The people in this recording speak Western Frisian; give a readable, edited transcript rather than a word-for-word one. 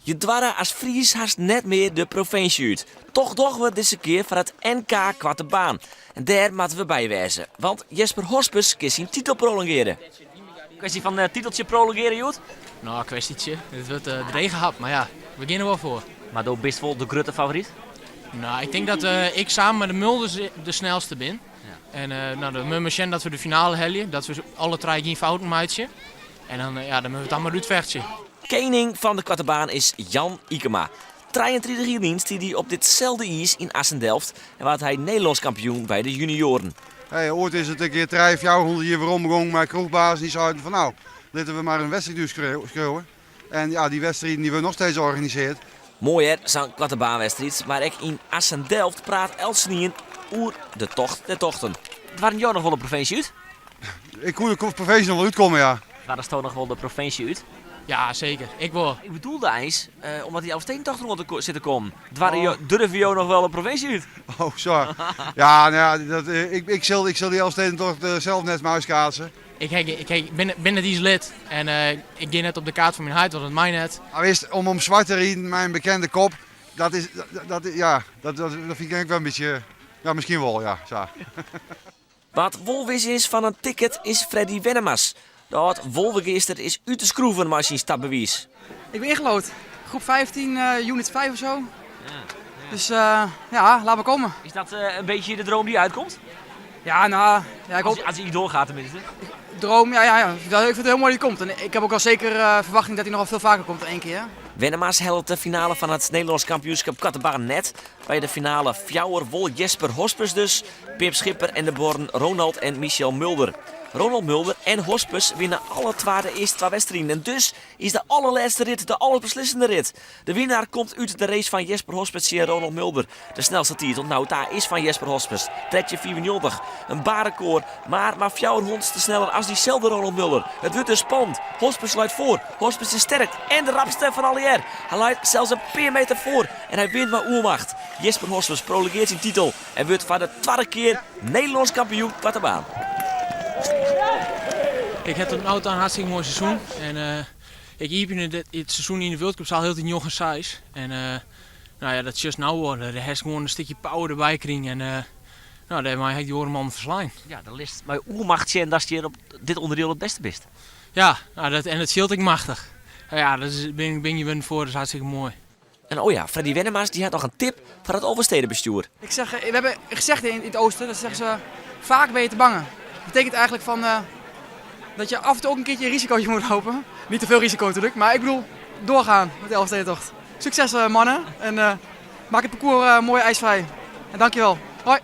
Je doarre as Fries hast net mear de provinsje út. Toch dogge we dizze kear foar it NK Koarte Baan. En dêr moatte we by wêze, want Jesper Hospes kin syn titel prolongearje. Kwestie fan titeltsje prolongearje hjoed? No, kwestietsje. It wurdt drege hap, mar ja, we gean der wol foar. Mar do bist wol de grutte favoryt? No, ik tink dat ik samen mei de Mulders de snelste bin. En no, dan moatte we sjen dat we de finale helje, dat we alle trije gjin fouten meitsje. En dan, ja, dan moatte we it dan mar útfechtsje. Kening fan de koarte baan is Jan Ykema. 33 jier lyn stie hy op ditselde iis yn Assendelft en waard hy Nederlânsk kampioen by de junioaren. Hey, oait is it in kear trije, 400 jier werom gong mei kroechbazen dy seiden fan nou, litte we mar in wedstriid útskriuwe. En ja, dy wedstriden dy wurde noch steeds organiseard. Moai hear, sa'n koarte baanwedstriid, mar ek yn Assendelft praat eltsenien oer de tocht der tochten. Doarden jo noch wol de provinsje út? Ik koe de provinsje noch wol útkomme, ja. Doarsto noch wol de provinsje út? Ja, seker. Ik wol. Ik bedoelde eins, omdat dy Elfstedentocht deroan te sit te kommen. Doarre jo, durve jo noch wol de provinsje út? Oh, zo. Ja, nou ja, dat, ik, ik, sil, ik sil dy Elfstedentocht sels net mei schaatsen. Ik, ha, ik ha, bin, bin net iens lid en ik gean net op de kaart fan myn heit, want dat mei net. Mar witst, om om swart te riden mei in bekende kop, dat is, dat, ja, dat, dat, dat fyn ik ek wol in bytsje, ja, miskien wol, ja, sa. Wa't wol wis is fan in ticket is Freddy Wennemars. De âld Wolvegeaster is út de skroeven mei syn startbewiis. Ik bin ingeloot. Groep 15, unit 5 of zo. Dus ja, laat maar komen. Is dat een beetje de droom die uitkomt? Ja, nou, ja, ik hoop... Als hij doorgaat tenminste. Droom, ja, ja, ja. Ik vind het heel mooi dat hij komt. En ik heb ook al zeker verwachting dat hij nog wel veel vaker komt dan één keer. Wennemars hellet de finale fan it Nederlânsk kampioenskip koarte baan net. By de finale fjouwer wol Jesper Hospes dus, Pim Schipper en de bruorren Ronald en Michel Mulder. Ronald Mulder en Hospes winne alle twa de earste twa wedstriden en dus is de allerlêste rit de allesbeslissende rit. De winnaar komt út de race fan Jesper Hospes tsjin Ronald Mulder. De snelste tiid oant no ta is fan Jesper Hospes, 13,95. In baanrekôr, mar mar fjouwerhûndertste sneller as dyselde Ronald Mulder. It wurdt dus spannend. Hospes leit foar. Hospes is sterk en de rapste fan allegear. Hy leit sels in pear meter foar en hy wint mei oermacht. Jesper Hospes prolongearret syn titel en wurdt foar de twadde kear Nederlânsk kampioen koarte baan. Ik ha tot no ta in hartstikke moai seizoen. En ik iepene it seizoen yn de World Cup al hieltyd njoggen seis. En no ja, dat sjochst no wol. Dêr hast gewoan in stikje power derby krigen. En no, dêrmei ha ik dy oare mannen ferslein. Ja, dan litst mei oermacht sjen datst hjir op dit ûnderdiel it bêste bist. Ja, no, dat, en it fielt ek machtich. Ja, dat is, bin, bin je wurden foar, dat is hartstikke moai. En oh ja, Freddy Wennemars dy hat noch in tip foar it Alvestedenbestjoer. Ik zeg, we hebben gezegd in het oosten, dat zeggen ze, vaak ben je te bange. Dat betekent eigenlijk van, dat je af en toe ook een keertje een risicootje moet lopen. Niet te veel risico natuurlijk, maar ik bedoel, doorgaan met de Elfstedentocht. Succes mannen en maak het parcours mooi ijsvrij. En dankjewel. Hoi!